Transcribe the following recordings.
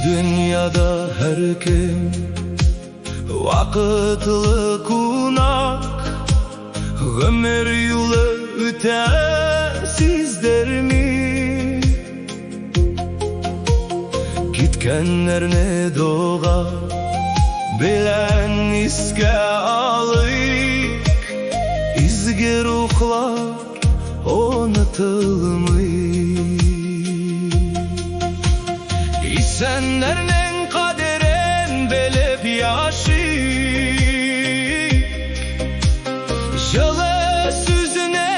Dünyada her kim vaqıtlı kunak, Ömür yolu öte sizlermi? Gitkenlerine doğa bilen iske alık, İzgi ruhlar unutulmuş. İsenlerinin kaderin bilip yaşayık, Jılı sözüne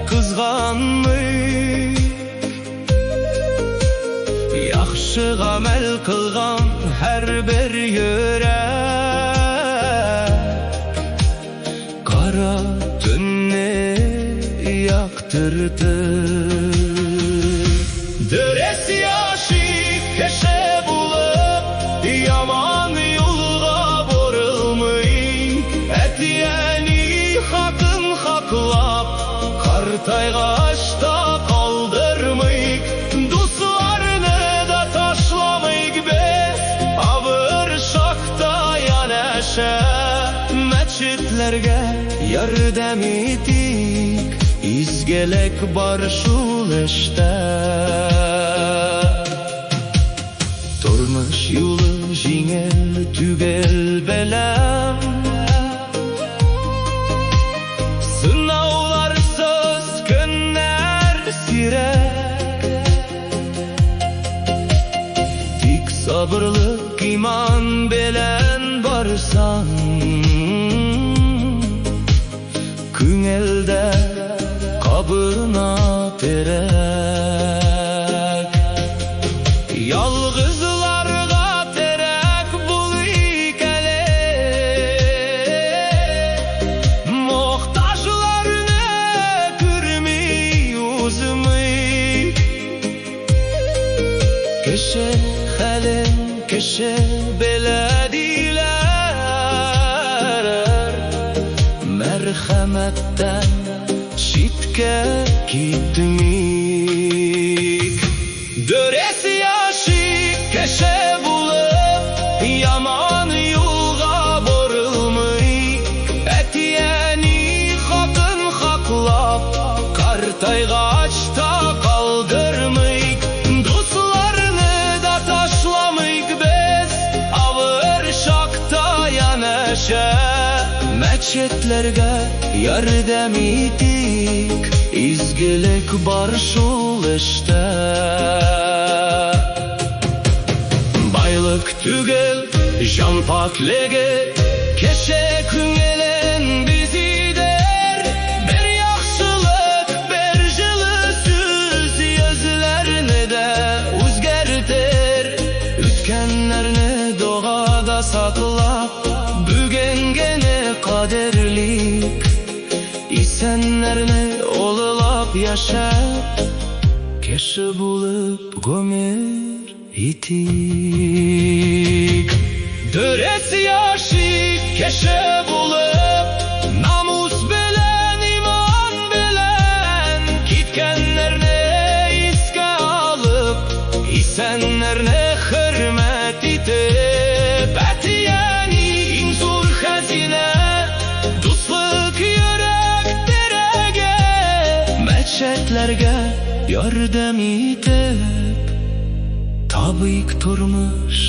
kızganmış, Yaxşı amel kılgan her bir yürek, Kara tünni yaktırdı. Dürüst yaşayıp keşe bulup, Yaman yolga borulmuy, Etiyeni hakın haklap, Kartaygaçta kaldırmıyık, Dostlarını da taşlamayık biz, Ağır şakta yanaşa, Meçitlerge yardım etik, İzgelek bar şul işte. Turmuş yolu jingel tügel belem, Sınavlarsız günler sirek, Tik sabırlık iman bilen barsan, Küngelde kabına terek. Yalgızlarga terek bul ikele, Muhtaçlarını kürmey uzmay, Kişi halin kişi belediler, Merhametten şitke gitmik. Dürüst yaşayıp keşe bulup, Yaman yolga borulmuy, Etiyeni hakın haklap, Kartaygaçta kaldırmıyık, Dostlarını da taşlamıyık biz, Ağır şakta yanaşa, Meçitlerge yardım etik, İzgilik bar şul işte. Baylık tügel, can pakligi, Keşe küngelen bizi der, Bir yaxşılık, bir jılı söz, Yüzlerini de özgertir, Ütkenlerini doğada saklap, Bugün gene kaderlik, İsenlerini olulap yaşap, Keşi bulup gömür itik. Dürüst yaşayıp keşe bulup, Namus bilen iman bilen, Gitkenlerine iske alıp, İsenlerine hürmet itip, Etiyeni en zor hazine, Dostluk yürek terege, Meçetlerge yardım itip, Tabik turmuş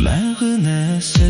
məğnəsin.